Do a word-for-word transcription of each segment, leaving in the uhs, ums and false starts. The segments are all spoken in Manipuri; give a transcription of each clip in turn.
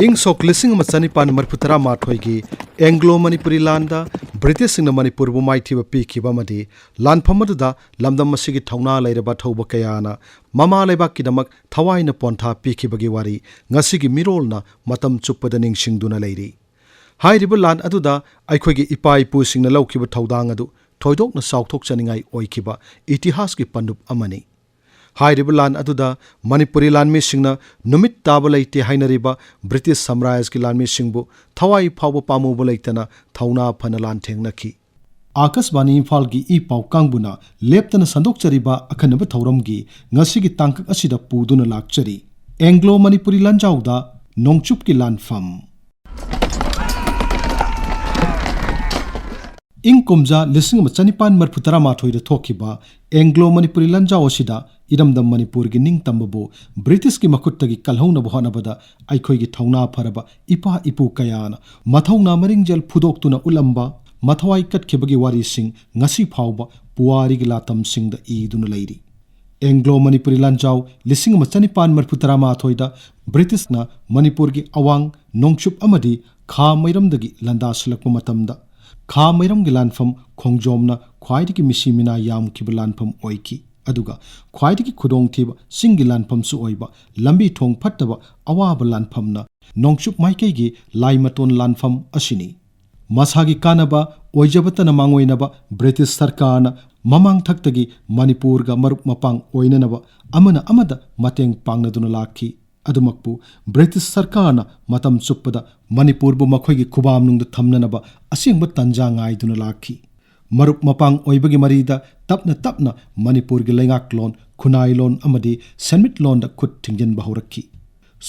ꯏꯪ ꯁꯣꯛ ꯂꯤꯁꯤꯡ ꯑꯃ ꯆꯅꯤꯄꯥꯟ ꯃꯔꯤꯐꯨ ꯇꯔꯥꯃꯥꯊꯣꯏꯒꯤ ꯑꯦꯡꯒ꯭ꯂꯣ ꯃꯅꯤꯄꯨꯔꯤ ꯂꯥꯟꯗ ꯕ꯭ꯔꯤꯇꯤꯁꯁꯤꯡꯅ ꯃꯅꯤꯄꯨꯔꯕꯨ ꯃꯥꯏꯊꯤꯕ ꯄꯤꯈꯤꯕ ꯑꯃꯗꯤ ꯂꯥꯟꯐꯝ ꯑꯗꯨꯗ ꯂꯝꯗꯝ ꯑꯁꯤꯒꯤ ꯊꯧꯅꯥ ꯂꯩꯔꯕ ꯊꯧꯕ ꯀꯌꯥꯅ ꯃꯃꯥ ꯂꯩꯕꯥꯛꯀꯤꯗꯃꯛ ꯊꯋꯥꯏꯅ ꯄꯣꯟꯊꯥ ꯄꯤꯈꯤꯕꯒꯤ ꯋꯥꯔꯤ ꯉꯁꯤꯒꯤ ꯃꯤꯔꯣꯜꯅ ꯃꯇꯝ ꯆꯨꯞꯄꯗ ꯅꯤꯡꯁꯤꯡꯗꯨꯅ ꯂꯩꯔꯤ꯫ ꯍꯥꯏꯔꯤꯕ ꯂꯥꯟ ꯑꯗꯨꯗ ꯑꯩꯈꯣꯏꯒꯤ ꯏꯄꯥ ꯏꯄꯨꯁꯤꯡꯅ ꯂꯧꯈꯤꯕ ꯊꯧꯗꯥꯡ ꯑꯗꯨ ꯊꯣꯏꯗꯣꯛꯅ ꯆꯥꯎꯊꯣꯛꯆꯅꯤꯡꯉꯥꯏ ꯑꯣꯏꯈꯤꯕ ꯏꯇꯤꯍꯥꯁꯀꯤ ꯄꯟꯗꯨꯞ ꯑꯃꯅꯤ꯫ ꯍꯥꯏꯔꯤꯕ ꯂꯥꯟ ꯑꯗꯨꯗ ꯃꯅꯤꯄꯨꯔꯤ ꯂꯥꯟꯃꯤꯁꯤꯡꯅ ꯅꯨꯃꯤꯠ ꯇꯥꯕ ꯂꯩꯇꯦ ꯍꯥꯏꯅꯔꯤꯕ ꯕ꯭ꯔꯤꯇꯤꯁ ꯁꯥꯝꯔꯥꯖ꯭ꯌꯒꯤ ꯂꯥꯟꯃꯤꯁꯤꯡꯕꯨ ꯊꯋꯥꯏ ꯐꯥꯎꯕ ꯄꯥꯝꯃꯨꯕ ꯂꯩꯇꯅ ꯊꯧꯅꯥ ꯐꯅ ꯂꯥꯟꯊꯦꯡꯅꯈꯤ꯫ ꯑꯥꯀꯥꯁꯕꯥꯅꯤ ꯏꯝꯐꯥꯜꯒꯤ ꯏ ꯄꯥꯎ ꯀꯥꯡꯕꯨꯅ ꯂꯦꯞꯇꯅ ꯁꯟꯗꯣꯛꯆꯔꯤꯕ ꯑꯈꯟꯅꯕ ꯊꯧꯔꯝꯒꯤ ꯉꯁꯤꯒꯤ ꯇꯥꯡꯀꯛ ꯑꯁꯤꯗ ꯄꯨꯗꯨꯅ ꯂꯥꯛꯆꯔꯤ꯫ ꯑꯦꯡꯒ꯭ꯂꯣ ꯃꯅꯤꯄꯨꯔꯤ ꯂꯥꯟꯖꯥꯎꯗ ꯅꯣꯡꯆꯨꯞꯀꯤ ꯂꯥꯟꯐꯝ꯫ ꯏꯪ ꯀꯨꯝꯖꯥ ꯂꯤꯁꯤꯡ ꯑꯃ ꯆꯅꯤꯄꯥꯟ ꯃꯔꯤꯐꯨ ꯇꯔꯥꯃꯥꯊꯣꯏꯗ ꯊꯣꯛꯈꯤꯕ ꯑꯦꯡꯒ꯭ꯂꯣ ꯃꯅꯤꯄꯨꯔꯤ ꯂꯥꯟꯖꯥꯎ ꯑꯁꯤꯗ ꯏꯔꯝꯗꯝ ꯃꯅꯤꯄꯨꯔꯒꯤ ꯅꯤꯡꯇꯝꯕꯕꯨ ꯕ꯭ꯔꯤꯇꯤꯁꯀꯤ ꯃꯈꯨꯠꯇꯒꯤ ꯀꯜꯍꯧꯅꯕ ꯍꯣꯠꯅꯕꯗ ꯑꯩꯈꯣꯏꯒꯤ ꯊꯧꯅꯥ ꯐꯔꯕ ꯏꯄꯥ ꯏꯄꯨ ꯀꯌꯥꯅ ꯃꯊꯧꯅꯥ ꯃꯔꯤꯡꯖꯦꯜ ꯐꯨꯗꯣꯛꯇꯨꯅ ꯎꯠꯂꯝꯕ ꯃꯊꯋꯥꯏ ꯀꯠꯈꯤꯕꯒꯤ ꯋꯥꯔꯤꯁꯤꯡ ꯉꯁꯤ ꯐꯥꯎꯕ ꯄꯨꯋꯥꯔꯤꯒꯤ ꯂꯥꯇꯝꯁꯤꯡꯗ ꯏꯗꯨꯅ ꯂꯩꯔꯤ꯫ ꯑꯦꯡꯒ꯭ꯂꯣ ꯃꯅꯤꯄꯨꯔꯤ ꯂꯥꯟꯖꯥꯎ ꯂꯤꯁꯤꯡ ꯑꯃ ꯆꯅꯤꯄꯥꯟ ꯃꯔꯤꯐꯨ ꯇꯔꯥꯃꯥꯊꯣꯏꯗ ꯕ꯭ꯔꯤꯇꯤꯁꯅ ꯃꯅꯤꯄꯨꯔꯒꯤ ꯑꯋꯥꯡ ꯅꯣꯡꯆꯨꯞ ꯑꯃꯗꯤ ꯈꯥ ꯃꯩꯔꯝꯗꯒꯤ ꯂꯥꯟꯗꯥꯁꯤꯜꯂꯛꯄ ꯃꯇꯝꯗ, ꯈꯥ ꯃꯩꯔꯝꯒꯤ ꯂꯥꯟꯐꯝ ꯈꯣꯡꯖꯣꯝꯅ ꯈ꯭ꯋꯥꯏꯗꯒꯤ ꯃꯤꯁꯤ ꯃꯤꯅꯥ ꯌꯥꯝꯈꯤꯕ ꯂꯥꯟꯐꯝ ꯑꯣꯏꯈꯤ꯫ ꯑꯗꯨꯒ ꯈ꯭ꯋꯥꯏꯗꯒꯤ ꯈꯨꯗꯣꯡꯊꯤꯕ ꯆꯤꯡꯒꯤ ꯂꯥꯟꯐꯝꯁꯨ ꯑꯣꯏꯕ ꯂꯝꯕꯤ ꯊꯣꯡ ꯐꯠꯇꯕ ꯑꯋꯥꯕ ꯂꯥꯟꯐꯝꯅ ꯅꯣꯡꯆꯨꯞ ꯃꯥꯏꯀꯩꯒꯤ ꯂꯥꯏꯃꯇꯣꯟ ꯂꯥꯟꯐꯝ ꯑꯁꯤꯅꯤ꯫ ꯃꯁꯥꯒꯤ ꯀꯥꯟꯅꯕ ꯑꯣꯏꯖꯕꯇꯅ ꯃꯥꯡꯑꯣꯏꯅꯕ ꯕ꯭ꯔꯤꯇꯤꯁ ꯁꯔꯀꯥꯔꯅ ꯃꯃꯥꯡ ꯊꯛꯇꯒꯤ ꯃꯅꯤꯄꯨꯔꯒ ꯃꯔꯨꯞ ꯃꯄꯥꯡ ꯑꯣꯏꯅꯅꯕ ꯑꯃꯅ ꯑꯃꯗ ꯃꯇꯦꯡ ꯄꯥꯡꯅꯗꯨꯅ ꯂꯥꯛꯈꯤ꯫ ꯑꯗꯨꯃꯛꯄꯨ ꯕ꯭ꯔꯤꯇꯤꯁ ꯁꯔꯀꯥꯔꯅ ꯃꯇꯝ ꯆꯨꯞꯄꯗ ꯃꯅꯤꯄꯨꯔꯕꯨ ꯃꯈꯣꯏꯒꯤ ꯈꯨꯕꯥꯝꯅꯨꯡꯗ ꯊꯝꯅꯅꯕ ꯑꯁꯦꯡꯕ ꯇꯟꯖꯥ ꯉꯥꯏꯗꯨꯅ ꯂꯥꯛꯈꯤ꯫ ꯃꯔꯨꯞ ꯃꯄꯥꯡ ꯑꯣꯏꯕꯒꯤ ꯃꯔꯤꯗ ꯇꯞꯅ ꯇꯞꯅ ꯃꯅꯤꯄꯨꯔꯒꯤ ꯂꯩꯉꯥꯛꯂꯣꯟ, ꯈꯨꯟꯅꯥꯏꯂꯣꯟ ꯑꯃꯗꯤ ꯁꯦꯟꯃꯤꯠꯂꯣꯟꯗ ꯈꯨꯠ ꯊꯤꯡꯖꯤꯟꯕ ꯍꯧꯔꯛꯈꯤ꯫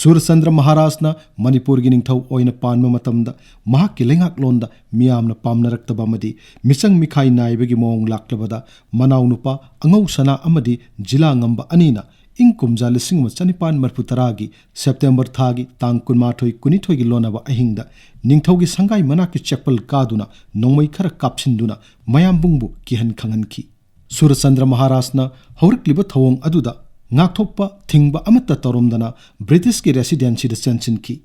ꯁꯨꯔꯆꯟꯗ꯭ꯔ ꯃꯍꯥꯔꯥꯖꯅ ꯃꯅꯤꯄꯨꯔꯒꯤ ꯅꯤꯡꯊꯧ ꯑꯣꯏꯅ ꯄꯥꯟꯕ ꯃꯇꯝꯗ ꯃꯍꯥꯛꯀꯤ ꯂꯩꯉꯥꯛꯂꯣꯟꯗ ꯃꯤꯌꯥꯝꯅ ꯄꯥꯝꯅꯔꯛꯇꯕ ꯑꯃꯗꯤ ꯃꯤꯆꯪ ꯃꯤꯈꯥꯏ ꯅꯥꯏꯕꯒꯤ ꯃꯑꯣꯡ ꯂꯥꯛꯂꯕꯗ ꯃꯅꯥꯎꯅꯨꯄꯥ ꯑꯉꯧꯁꯅꯥ ꯑꯃꯗꯤ ꯖꯤꯂꯥꯉꯝꯕ ꯑꯅꯤꯅ ꯏꯪ ꯀꯨꯝꯖꯥ ꯂꯤꯁꯤꯡ ꯑꯃ ꯆꯅꯤꯄꯥꯟ ꯃꯔꯤꯐꯨ ꯇꯔꯥꯒꯤ ꯁꯦꯞꯇꯦꯝꯕꯔ ꯊꯥꯒꯤ ꯇꯥꯡ ꯀꯨꯟꯃꯥꯊꯣꯏ, ꯀꯨꯟꯅꯤꯊꯣꯏꯒꯤ ꯂꯣꯟꯅꯕ ꯑꯍꯤꯡꯗ ꯅꯤꯡꯊꯧꯒꯤ ꯁꯪꯒꯥꯏ ꯃꯅꯥꯛꯀꯤ ꯆꯦꯛꯄꯜ ꯀꯥꯗꯨꯅ ꯅꯣꯡꯃꯩ ꯈꯔ ꯀꯥꯞꯁꯤꯟꯗꯨꯅ ꯃꯌꯥꯝꯕꯨꯡꯕꯨ ꯀꯤꯍꯟ ꯈꯪꯍꯟꯈꯤ꯫ ꯁꯨꯔꯆꯟꯗ꯭ꯔ ꯃꯍꯥꯔꯥꯖꯅ ꯍꯧꯔꯛꯂꯤꯕ ꯊꯧꯑꯣꯡ ꯑꯗꯨꯗ ꯉꯥꯛꯊꯣꯛꯄ ꯊꯤꯡꯕ ꯑꯃꯠꯇ ꯇꯧꯔꯝꯗꯅ ꯕ꯭ꯔꯤꯇꯤꯁꯀꯤ ꯔꯦꯁꯤꯗꯦꯟꯁꯤꯗ ꯆꯦꯟꯁꯤꯟꯈꯤ꯫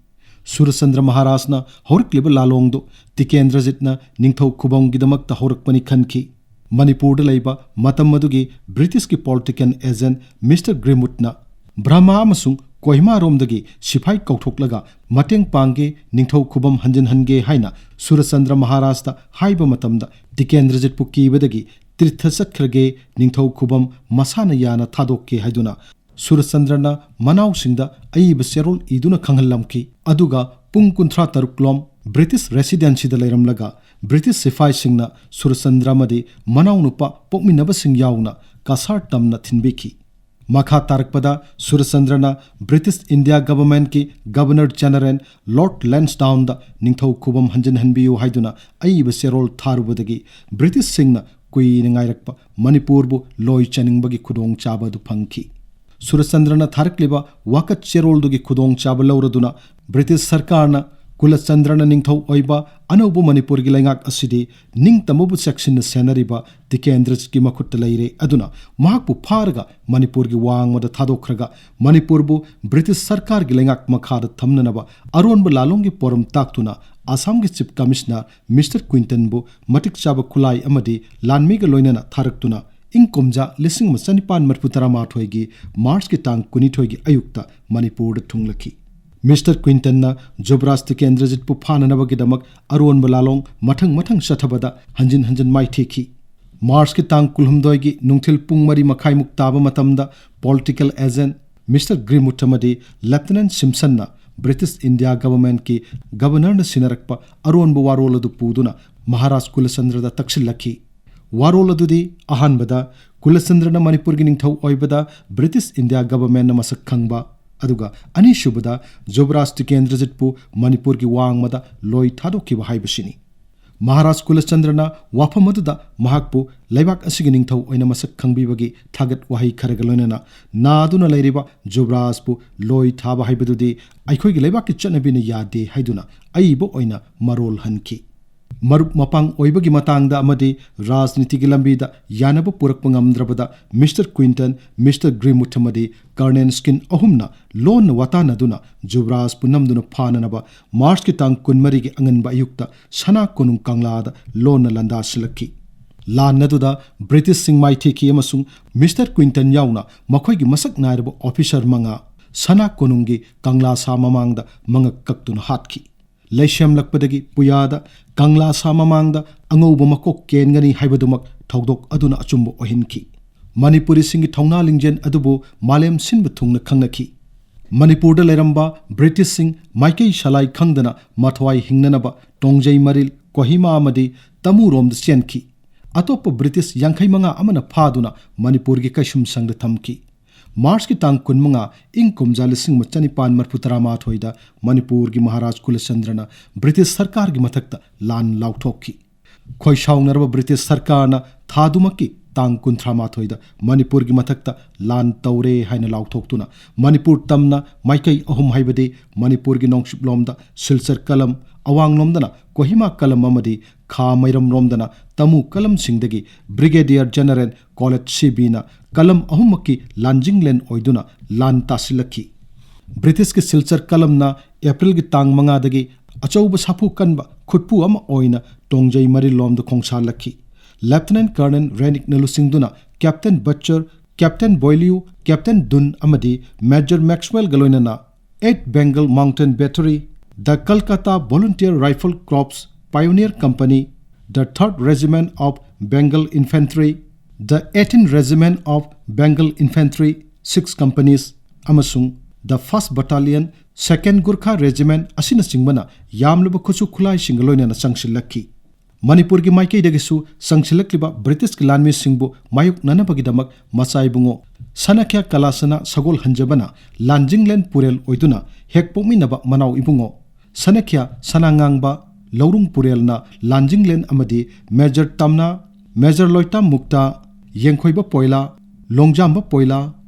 ꯁꯨꯔꯆꯟꯗ꯭ꯔ ꯃꯍꯥꯔꯥꯖꯅ ꯍꯧꯔꯛꯂꯤꯕ ꯂꯥꯂꯣꯡꯗꯨ ꯇꯤꯀꯦꯟꯗ꯭ꯔꯖꯤꯠꯅ ꯅꯤꯡꯊꯧ ꯈꯨꯕꯝꯒꯤꯗꯃꯛꯇ ꯍꯧꯔꯛꯄꯅꯤ ꯈꯟꯈꯤ꯫ ꯃꯅꯤꯄꯨꯔꯗ ꯂꯩꯕ ꯃꯇꯝ ꯑꯗꯨꯒꯤ ꯕ꯭ꯔꯤꯇꯤꯁꯀꯤ political agent Mister Greenwoodꯅ ꯕ꯭ꯔꯍꯃ ꯑꯃꯁꯨꯡ ꯀꯣꯍꯤꯃꯥꯔꯣꯝꯗꯒꯤ ꯁꯤꯐꯥꯏ ꯀꯧꯊꯣꯛꯂꯒ ꯃꯇꯦꯡ ꯄꯥꯡꯒꯦ, ꯅꯤꯡꯊꯧ ꯈꯨꯕꯝ ꯍꯟꯖꯤꯟꯍꯟꯒꯦ ꯍꯥꯏꯅ ꯁꯨꯔꯆꯟꯗ꯭ꯔ ꯃꯍꯥꯔꯥꯖꯇ ꯍꯥꯏꯕ ꯃꯇꯝꯗ ꯇꯤꯀꯦꯟꯗ꯭ꯔꯖꯤꯠꯄꯨ ꯀꯤꯕꯗꯒꯤ ꯇꯤꯔꯊ ꯆꯠꯈ꯭ꯔꯒꯦ, ꯅꯤꯡꯊꯧ ꯈꯨꯕꯝ ꯃꯁꯥꯅ ꯌꯥꯅ ꯊꯥꯗꯣꯛꯀꯦ ꯍꯥꯏꯗꯨꯅ ꯁꯨꯔꯆꯟꯗ꯭ꯔꯅ ꯃꯅꯥꯎꯁꯤꯡꯗ ꯑꯏꯕ ꯆꯦꯔꯣꯜ ꯏꯗꯨꯅ ꯈꯪꯍꯜꯂꯝꯈꯤ꯫ ꯑꯗꯨꯒ ꯄꯨꯡ ꯀꯨꯟꯊ꯭ꯔꯥ ꯇꯔꯨꯛ ꯂꯣꯝ ꯕ꯭ꯔꯤꯇꯤꯁ residencyꯗ ꯂꯩꯔꯝꯂꯒ ꯕ꯭ꯔꯤꯇꯤꯁ ꯁꯤꯐꯥꯏꯁꯤꯡꯅ ꯁꯨꯔꯆꯟꯗ꯭ꯔ ꯑꯃꯗꯤ ꯃꯅꯥꯎꯅꯨꯄꯥ ꯄꯣꯛꯃꯤꯟꯅꯕꯁꯤꯡ ꯌꯥꯎꯅ ꯀꯁꯥꯔ ꯇꯝꯅ ꯊꯤꯟꯕꯤꯈꯤ꯫ ꯃꯈꯥ ꯇꯥꯔꯛꯄꯗ ꯁꯨꯔꯆꯟꯗ꯭ꯔꯅ ꯕ꯭ꯔꯤꯇꯤꯁ ꯏꯟꯗꯤꯌꯥ ꯒꯚꯔꯟꯃꯦꯟꯠꯀꯤ Governor General Lord Lansdowneꯗ ꯅꯤꯡꯊꯧ ꯈꯨꯕꯝ ꯍꯟꯖꯤꯟꯍꯟꯕꯤꯌꯨ ꯍꯥꯏꯗꯨꯅ ꯑꯏꯕ ꯆꯦꯔꯣꯜ ꯊꯥꯔꯨꯕꯗꯒꯤ ꯕ꯭ꯔꯤꯇꯤꯁꯁꯤꯡꯅ ꯀꯨꯏꯅ ꯉꯥꯏꯔꯛꯄ ꯃꯅꯤꯄꯨꯔꯕꯨ ꯂꯣꯏ ꯆꯥꯅꯤꯡꯕꯒꯤ ꯈꯨꯗꯣꯡꯆꯥꯕ ꯑꯗꯨ ꯐꯪꯈꯤ꯫ ꯁꯨꯔꯆꯟꯗ꯭ꯔꯅ ꯊꯥꯔꯛꯂꯤꯕ ꯋꯥꯀꯠ ꯆꯦꯔꯣꯜꯗꯨꯒꯤ ꯈꯨꯗꯣꯡꯆꯥꯕ ꯂꯧꯔꯗꯨꯅ ꯕ꯭ꯔꯤꯇꯤꯁ ꯁꯔꯀꯥꯔꯅ ꯀꯨꯂꯆꯟꯗ꯭ꯔꯅ ꯅꯤꯡꯊꯧ ꯑꯣꯏꯕ ꯑꯅꯧꯕ ꯃꯅꯤꯄꯨꯔꯒꯤ ꯂꯩꯉꯥꯛ ꯑꯁꯤꯗꯤ ꯅꯤꯡꯇꯝꯕꯕꯨ ꯆꯦꯛꯁꯤꯟꯅ ꯁꯦꯟꯅꯔꯤꯕ ꯇꯤꯀꯦꯟꯗ꯭ꯔꯖꯤꯠꯀꯤ ꯃꯈꯨꯠꯇ ꯂꯩꯔꯦ, ꯑꯗꯨꯅ ꯃꯍꯥꯛꯄꯨ ꯐꯥꯔꯒ ꯃꯅꯤꯄꯨꯔꯒꯤ ꯋꯥꯡꯃꯗ ꯊꯥꯗꯣꯛꯈ꯭ꯔꯒ ꯃꯅꯤꯄꯨꯔꯕꯨ ꯕ꯭ꯔꯤꯇꯤꯁ ꯁꯔꯀꯥꯔꯒꯤ ꯂꯩꯉꯥꯛ ꯃꯈꯥꯗ ꯊꯝꯅꯅꯕ ꯑꯔꯣꯟꯕ ꯂꯥꯂꯣꯡꯒꯤ ꯄꯣꯔꯝ ꯇꯥꯛꯇꯨꯅ ꯑꯁꯥꯝꯒꯤ Chief Commissioner Mister Quintonꯕꯨ ꯃꯇꯤꯛ ꯆꯥꯕ ꯈꯨꯠꯂꯥꯏ ꯑꯃꯗꯤ ꯂꯥꯟꯃꯤꯒ ꯂꯣꯏꯅꯅ ꯊꯥꯔꯛꯇꯨꯅ ꯏꯪ ꯀꯨꯝꯖꯥ ꯂꯤꯁꯤꯡ ꯑꯃ ꯆꯅꯤꯄꯥꯟ ꯃꯔꯤꯐꯨ ꯇꯔꯥꯃꯥꯊꯣꯏꯒꯤ ꯃꯥꯔꯆꯀꯤ ꯇꯥꯡ ꯀꯨꯟꯅꯤꯊꯣꯏꯒꯤ ꯑꯌꯨꯛꯇ ꯃꯅꯤꯄꯨꯔꯗ ꯊꯨꯡꯂꯈꯤ꯫ Mister Quintonꯅ ꯖꯨꯕꯔꯥꯖ ꯇꯤꯀꯦꯟꯗ꯭ꯔꯖꯤꯠꯄꯨ ꯐꯥꯅꯅꯕꯒꯤꯗꯃꯛ ꯑꯔꯣꯟꯕ ꯂꯥꯂꯣꯡ ꯃꯊꯪ ꯃꯊꯪ ꯆꯠꯊꯕꯗ ꯍꯟꯖꯤꯟ ꯍꯟꯖꯤꯟ ꯃꯥꯏꯊꯤꯈꯤ꯫ ꯃꯥꯔꯆꯀꯤ ꯇꯥꯡ ꯀꯨꯟꯍꯨꯝꯗꯣꯏꯒꯤ ꯅꯨꯡꯊꯤꯜ ꯄꯨꯡ ꯃꯔꯤ ꯃꯈꯥꯏꯃꯨꯛ ꯇꯥꯕ ꯃꯇꯝꯗ political agent Mister Greenwood ꯑꯃꯗꯤ Lieutenant Simpsonꯅ ꯕ꯭ꯔꯤꯇꯤꯁ ꯏꯟꯗꯤꯌꯥ ꯒꯚꯔꯟꯃꯦꯟꯠꯀꯤ Governorꯅ ꯁꯤꯟꯅꯔꯛꯄ ꯑꯔꯣꯟꯕ ꯋꯥꯔꯣꯜ ꯑꯗꯨ ꯄꯨꯗꯨꯅ ꯃꯍꯥꯔꯥꯖ ꯀꯨꯂꯆꯟꯗ꯭ꯔꯗ ꯇꯛꯁꯤꯜꯂꯛꯈꯤ꯫ ꯋꯥꯔꯣꯜ ꯑꯗꯨꯗꯤ ꯑꯍꯥꯟꯕꯗ ꯀꯨꯂꯆꯟꯗ꯭ꯔꯅ ꯃꯅꯤꯄꯨꯔꯒꯤ ꯅꯤꯡꯊꯧ ꯑꯣꯏꯕꯗ ꯕ꯭ꯔꯤꯇꯤꯁ ꯏꯟꯗꯤꯌꯥ ꯒꯚꯔꯟꯃꯦꯟꯠꯅ ꯃꯁꯛ ꯈꯪꯕ, ꯑꯗꯨꯒ ꯑꯅꯤꯁꯨꯕꯗ ꯖꯨꯕꯔꯥꯖ ꯇꯤꯀꯦꯟꯗ꯭ꯔꯖꯤꯠꯄꯨ ꯃꯅꯤꯄꯨꯔꯒꯤ ꯋꯥꯡꯃꯗ ꯂꯣꯏ ꯊꯥꯗꯣꯛꯈꯤꯕ ꯍꯥꯏꯕꯁꯤꯅꯤ꯫ ꯃꯍꯥꯔꯥꯖ ꯀꯨꯂꯆꯟꯗ꯭ꯔꯅ ꯋꯥꯐꯝ ꯑꯗꯨꯗ ꯃꯍꯥꯛꯄꯨ ꯂꯩꯕꯥꯛ ꯑꯁꯤꯒꯤ ꯅꯤꯡꯊꯧ ꯑꯣꯏꯅ ꯃꯁꯛ ꯈꯪꯕꯤꯕꯒꯤ ꯊꯥꯒꯠ ꯋꯥꯍꯩ ꯈꯔꯒ ꯂꯣꯏꯅꯅ ꯅꯥꯗꯨꯅ ꯂꯩꯔꯤꯕ ꯖꯨꯕꯔꯥꯖꯄꯨ ꯂꯣꯏ ꯊꯥꯕ ꯍꯥꯏꯕꯗꯨꯗꯤ ꯑꯩꯈꯣꯏꯒꯤ ꯂꯩꯕꯥꯛꯀꯤ ꯆꯠꯅꯕꯤꯅ ꯌꯥꯗꯦ ꯍꯥꯏꯗꯨꯅ ꯑꯏꯕ ꯑꯣꯏꯅ ꯃꯔꯣꯜ ꯍꯟꯈꯤ꯫ ꯃꯔꯨꯞ ꯃꯄꯥꯡ ꯑꯣꯏꯕꯒꯤ ꯃꯇꯥꯡꯗ ꯑꯃꯗꯤ ꯔꯥꯖꯅꯤꯇꯤꯒꯤ ꯂꯝꯕꯤꯗ ꯌꯥꯅꯕ ꯄꯨꯔꯛꯄ ꯉꯝꯗ꯭ꯔꯕꯗ, ꯃꯤꯁꯇꯔ ꯀ꯭ꯋꯤꯟꯇꯟ, ꯃꯤꯁꯇꯔ ꯒ꯭ꯔꯤꯝꯋꯨꯗ ꯑꯃꯗꯤ ꯀꯔꯅꯦꯜ ꯁ꯭ꯀꯤꯟ ꯑꯍꯨꯝꯅ ꯂꯣꯟꯅ ꯋꯥꯇꯥꯅꯗꯨꯅ ꯖꯨꯕꯔꯥꯖꯄꯨ ꯅꯝꯗꯨꯅ ꯐꯥꯅꯅꯕ ꯃꯥꯔꯆꯀꯤ ꯇꯥꯡ ꯀꯨꯟꯃꯔꯤꯒꯤ ꯑꯉꯟꯕ ꯑꯌꯨꯛꯇ ꯁꯅꯥ ꯀꯣꯅꯨꯡ ꯀꯪꯂꯥꯗ ꯂꯣꯟꯅ ꯂꯥꯟꯗꯥꯁꯤꯜꯂꯛꯈꯤ꯫ ꯂꯥꯟ ꯑꯗꯨꯗ ꯕ꯭ꯔꯤꯇꯤꯁꯁꯤꯡ ꯃꯥꯏꯊꯤꯈꯤ ꯑꯃꯁꯨꯡ ꯃꯤꯁꯇꯔ ꯀ꯭ꯋꯤꯟꯇꯟ ꯌꯥꯎꯅ ꯃꯈꯣꯏꯒꯤ ꯃꯁꯛ ꯅꯥꯏꯔꯕ ꯑꯣꯐꯤꯁꯔ ꯃꯉꯥ ꯁꯅꯥ ꯀꯣꯅꯨꯡꯒꯤ ꯀꯪꯂꯥ ꯁꯥ ꯃꯃꯥꯡꯗ ꯃꯉꯛ ꯀꯛꯇꯨꯅ ꯍꯥꯠꯈꯤ꯫ ꯂꯩꯁꯦꯝꯂꯛꯄꯗꯒꯤ ꯄꯨꯌꯥꯗ ꯀꯪꯂꯥ ꯁꯥ ꯃꯃꯥꯡꯗ ꯑꯉꯧꯕ ꯃꯀꯣꯛ ꯀꯦꯟꯒꯅꯤ ꯍꯥꯏꯕꯗꯨꯃꯛ ꯊꯧꯗꯣꯛ ꯑꯗꯨꯅ ꯑꯆꯨꯝꯕ ꯑꯣꯏꯍꯟꯈꯤ꯫ ꯃꯅꯤꯄꯨꯔꯤꯁꯤꯡꯒꯤ ꯊꯧꯅꯥ ꯂꯤꯡꯖꯦꯜ ꯑꯗꯨꯕꯨ ꯃꯥꯂꯦꯝ ꯁꯤꯟꯕ ꯊꯨꯡꯅ ꯈꯪꯅꯈꯤ꯫ ꯃꯅꯤꯄꯨꯔꯗ ꯂꯩꯔꯝꯕ ꯕ꯭ꯔꯤꯇꯤꯁꯁꯤꯡ ꯃꯥꯏꯀꯩ ꯁꯂꯥꯏ ꯈꯪꯗꯅ ꯃꯊ꯭ꯋꯥꯏ ꯍꯤꯡꯅꯅꯕ ꯇꯣꯡꯖꯩ ꯃꯔꯤꯜ, ꯀꯣꯍꯤꯃꯥ ꯑꯃꯗꯤ ꯇꯃꯨꯔꯣꯝꯗ ꯆꯦꯟꯈꯤ꯫ ꯑꯇꯣꯞꯄ ꯕ꯭ꯔꯤꯇꯤꯁ ꯌꯥꯡꯈꯩ ꯃꯉꯥ ꯑꯃꯅ ꯐꯥꯗꯨꯅ ꯃꯅꯤꯄꯨꯔꯒꯤ ꯀꯩꯁꯨꯝꯁꯪꯗ ꯊꯝꯈꯤ꯫ ꯃꯥꯔꯆꯀꯤ ꯇꯥꯡ ꯀꯨꯟꯃꯉꯥ, ꯏꯪ ꯀꯨꯝꯖꯥ ꯂꯤꯁꯤꯡ ꯑꯃ ꯆꯅꯤꯄꯥꯟ ꯃꯔꯤꯐꯨ ꯇꯔꯥꯃꯥꯊꯣꯏꯗ ꯃꯅꯤꯄꯨꯔꯒꯤ ꯃꯍꯥꯔꯥꯖ ꯀꯨꯂꯆꯟꯗ꯭ꯔꯅ ꯕ꯭ꯔꯤꯇꯤꯁ ꯁꯔꯀꯥꯔꯒꯤ ꯃꯊꯛꯇ ꯂꯥꯟ ꯂꯥꯎꯊꯣꯛꯈꯤ꯫ ꯈꯣꯏꯁꯥꯎꯅꯔꯕ ꯕ꯭ꯔꯤꯇꯤꯁ ꯁꯔꯀꯥꯔꯅ ꯊꯥꯗꯨꯃꯛꯀꯤ ꯇꯥꯡ ꯀꯨꯟꯊ꯭ꯔꯥ ꯃꯥꯊꯣꯏꯗ ꯃꯅꯤꯄꯨꯔꯒꯤ ꯃꯊꯛꯇ ꯂꯥꯟ ꯇꯧꯔꯦ ꯍꯥꯏꯅ ꯂꯥꯎꯊꯣꯛꯇꯨꯅ ꯃꯅꯤꯄꯨꯔ ꯇꯝꯅ ꯃꯥꯏꯀꯩ ꯑꯍꯨꯝ ꯍꯥꯏꯕꯗꯤ ꯃꯅꯤꯄꯨꯔꯒꯤ ꯅꯣꯡꯆꯨꯞꯂꯣꯝꯗ ꯁꯤꯜꯆꯔ ꯀꯂꯝ, ꯑꯋꯥꯡꯂꯣꯝꯗꯅ ꯀꯣꯍꯤꯃꯥ ꯀꯂꯝ ꯑꯃꯗꯤ ꯈꯥ ꯃꯩꯔꯝꯔꯣꯝꯗꯅ ꯇꯃꯨ ꯀꯂꯝꯁꯤꯡꯗꯒꯤ ꯕ꯭ꯔꯤꯒꯦꯗꯤꯌꯔ ꯖꯦꯅꯔꯦꯜ ꯀꯣꯂꯦꯠ ꯁꯤꯕꯤꯅ ꯀꯂꯝ ꯑꯍꯨꯝꯃꯛꯀꯤ ꯂꯥꯟꯖꯤꯡꯂꯦꯟ ꯑꯣꯏꯗꯨꯅ ꯂꯥꯟ ꯇꯥꯁꯤꯜꯂꯛꯈꯤ꯫ ꯕ꯭ꯔꯤꯇꯤꯁꯀꯤ ꯁꯤꯜꯆꯔ ꯀꯂꯝꯅ ꯑꯦꯄ꯭ꯔꯤꯜꯒꯤ ꯇꯥꯡ ꯃꯉꯥꯗꯒꯤ ꯑꯆꯧꯕ ꯁꯥꯐꯨ ꯀꯟꯕ ꯈꯨꯠꯄꯨ ꯑꯃ ꯑꯣꯏꯅ ꯇꯣꯡꯖꯩ ꯃꯔꯤꯜꯂꯣꯝꯗ ꯈꯣꯡꯁꯥꯜꯂꯛꯈꯤ꯫ ꯂꯦꯐꯇꯤꯅꯦꯟ ꯀꯔꯅꯦꯜ ꯔꯦꯅꯤꯛꯅ ꯂꯨꯆꯤꯡꯗꯨꯅ ꯀꯦꯞꯇꯦꯟ ꯕꯠꯆꯔ, ꯀꯦꯞꯇꯦꯟ ꯕꯣꯏꯂꯤꯌꯨ, ꯀꯦꯞꯇꯦꯟ ꯗꯨꯟ ꯑꯃꯗꯤ ꯃꯦꯖꯔ ꯃꯦꯛꯁꯋꯦꯜꯒ ꯂꯣꯏꯅꯅ Eighth Bengal Mountain Battery, the Kolkata Volunteer Rifle Corps Pioneer Company, the Third Regiment of Bengal Infantry, the eighteenth Regiment of Bengal Infantry, six companies, ꯑꯃꯁꯨꯡ the First Battalion, Second Gurkha Regiment ꯑꯁꯤꯅꯆꯤꯡꯕꯅ ꯌꯥꯝꯂꯕ ꯈꯨꯠꯁꯨ ꯈꯨꯠꯂꯥꯏꯁꯤꯡꯒ ꯂꯣꯏꯅꯅ ꯆꯪꯁꯤꯜꯂꯛꯈꯤ꯫ ꯃꯅꯤꯄꯨꯔꯒꯤ ꯃꯥꯏꯀꯩꯗꯒꯤꯁꯨ ꯆꯪꯁꯤꯜꯂꯛꯂꯤꯕ ꯕ꯭ꯔꯤꯇꯤꯁꯀꯤ ꯂꯥꯟꯃꯤꯁꯤꯡꯕꯨ ꯃꯥꯌꯣꯛꯅꯅꯕꯒꯤꯗꯃꯛ ꯃꯆꯥ ꯏꯕꯨꯡꯉꯣ ꯁꯅꯈ꯭ꯌꯥ ꯀꯂꯥꯁꯅꯥ ꯁꯒꯣꯜ ꯍꯟꯖꯕꯅ ꯂꯥꯟꯖꯤꯡꯂꯦꯟ ꯄꯨꯔꯦꯜ ꯑꯣꯏꯗꯨꯅ ꯍꯦꯛ ꯄꯣꯛꯃꯤꯟꯅꯕ ꯃꯅꯥꯎ ꯏꯕꯨꯡꯉꯣ ꯁꯅꯈ꯭ꯌꯥ ꯁꯅꯥꯉꯥꯡꯕ ꯂꯧꯔꯨꯡ ꯄꯨꯔꯦꯜꯅ ꯂꯥꯟꯖꯤꯡꯂꯦꯟ ꯑꯃꯗꯤ ꯃꯦꯖꯔ ꯇꯝꯅꯥ, ꯃꯦꯖꯔ ꯂꯣꯏꯇꯥꯝ ꯃꯨꯛꯇꯥ, ꯌꯦꯡꯈꯣꯏꯕ ꯄꯣꯏꯂꯥ, ꯂꯣꯡꯖꯥꯝꯕ ꯄꯣꯏꯂꯥ,